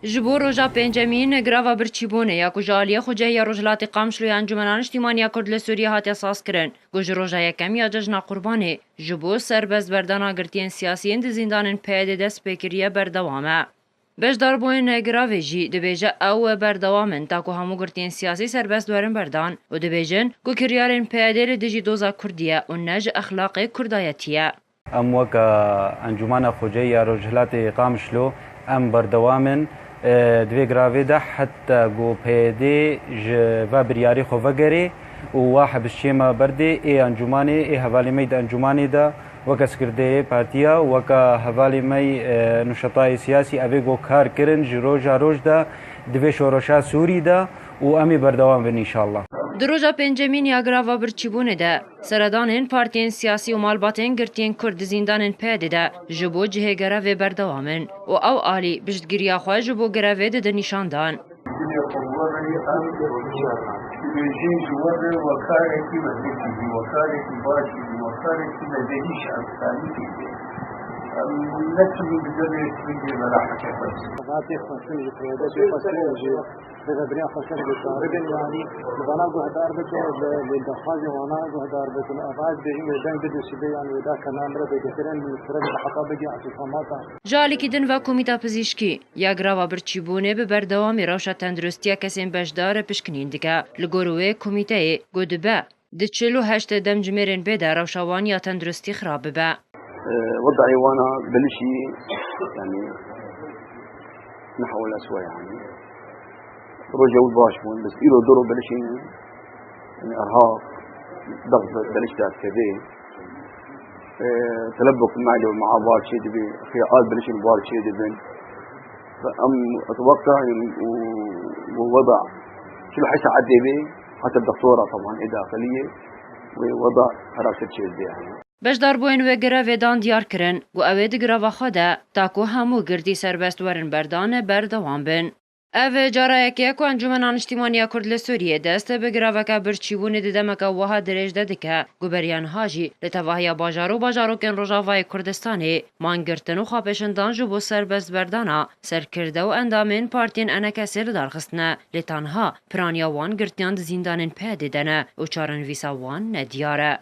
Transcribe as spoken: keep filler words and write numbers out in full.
Ji bo roja pêncemîn, grava birçîbûnê ya ku ji aliyê Xucehiya Rojhilatê Qamişlo ya Encûmena Niştîmaniya Kurd li Sûriyê hatiye sazkirin, ku ji roja yekem ya Cejna Qurbanê ji bo serbestberdana girtiyên siyasî yên di zîndanên P Y D'ê dest pê kiriye berdewam e. Beşdarbûyên giravê jî dibêje ew berdewam in, ta ku hemû girtiyên siyasî serbest werin berdan û dibêjin ku kiryarên P Y D'ê li dijî doza Kurdî ye û ne ji exlaqê Kurdayetî ye. Em weke Encûmena Xweceyî ya Rojhilatê Qamişlo em berdewam in. E, di vê giravê de heta ku P Y D ji va biryarê xwe vegerê û wa hebisçê me berdê, ê encûmanê, ê hevalê me yê di encûmanê de weke sikirdeyê partiya, weke hevalê me yê, e, nuşetayê siyasî, evê ku kar kirin ji roja roj de di vê şoreşa Sûrî de û em ê berdewam bin înşallah. Di roja pêncemîn ya girava birçîbûnê de, seredanên partiyên siyasî û malbatên girtiyên Kurd di zîndanên P Y D'ê de ji bo cihê gerevê berdewam in û ew alî piştgiriya xwe ji bo gerevê didin nîşan dan. Dibêjin ji we re wekarekî mezin kî bî, wekarekî baş kî bî, wekarekî mezin hîç efsanî kî bî. Em neçin bi devê Sûriyê bela heke xwe. Xebatê xwestin ji P Y D xwestin ji Rêvebiriya xweser guhdar bin, yanî li vana guhdar bike, li, li daxwazê wana guhdar bikin. Eva ez bêjim wê deng bidin sibê, yanî wê da kena min re bêgetirên min sire bi heta bigê Efîfamata. Ji alîkî din ve Komîta Pizîşkî ya girava birçîbûnê bi berdewamî rewşa tenduristiya kesên beşdar pişkinîn dike. Li gor wê komîteyê ku dibe di çil û heşt demjimêrên bê de rewşa wan ya tenduristî xirab bibe. Wedayê wana bilişî, yanî, nehewle eswe, yanî. Rojê ew baş bûn, bes îro du ro bilişî ne. Yanî, erha dext biliş derdikeve. Telebok mali û maa bar çê dibê, xiyal bilişîn bar çê dibin. Em wexta û, û weda çil û heşt saet dê bê, heta doktora, teban, ê daxiliyê, wê weda xerabtir çê dibê, yanî. Beşdarbûyên wê girevê dan diyar kirin ku ew ê di girava xwe de, ta ku hemû girtî serbest werin berdan, berdewam bin. Ev cara yekê ye ku Encûmena Niştîmaniya Kurd li Sûriyê dest bi giraveke birçîbûnê di demeke wiha dirêj de dike, ku beriya niha jî li tevahiya bajar û bajarokên Rojavayê Kurdistanê man girtin û xwepêşandan ji bo serbestberdana serkirde û endamên partiyên ENKSê li dar xistine, lê ta niha piraniya wan girtiyan di zîndanên P Y D'ê de ne û çarenivîsa wan nediyar e.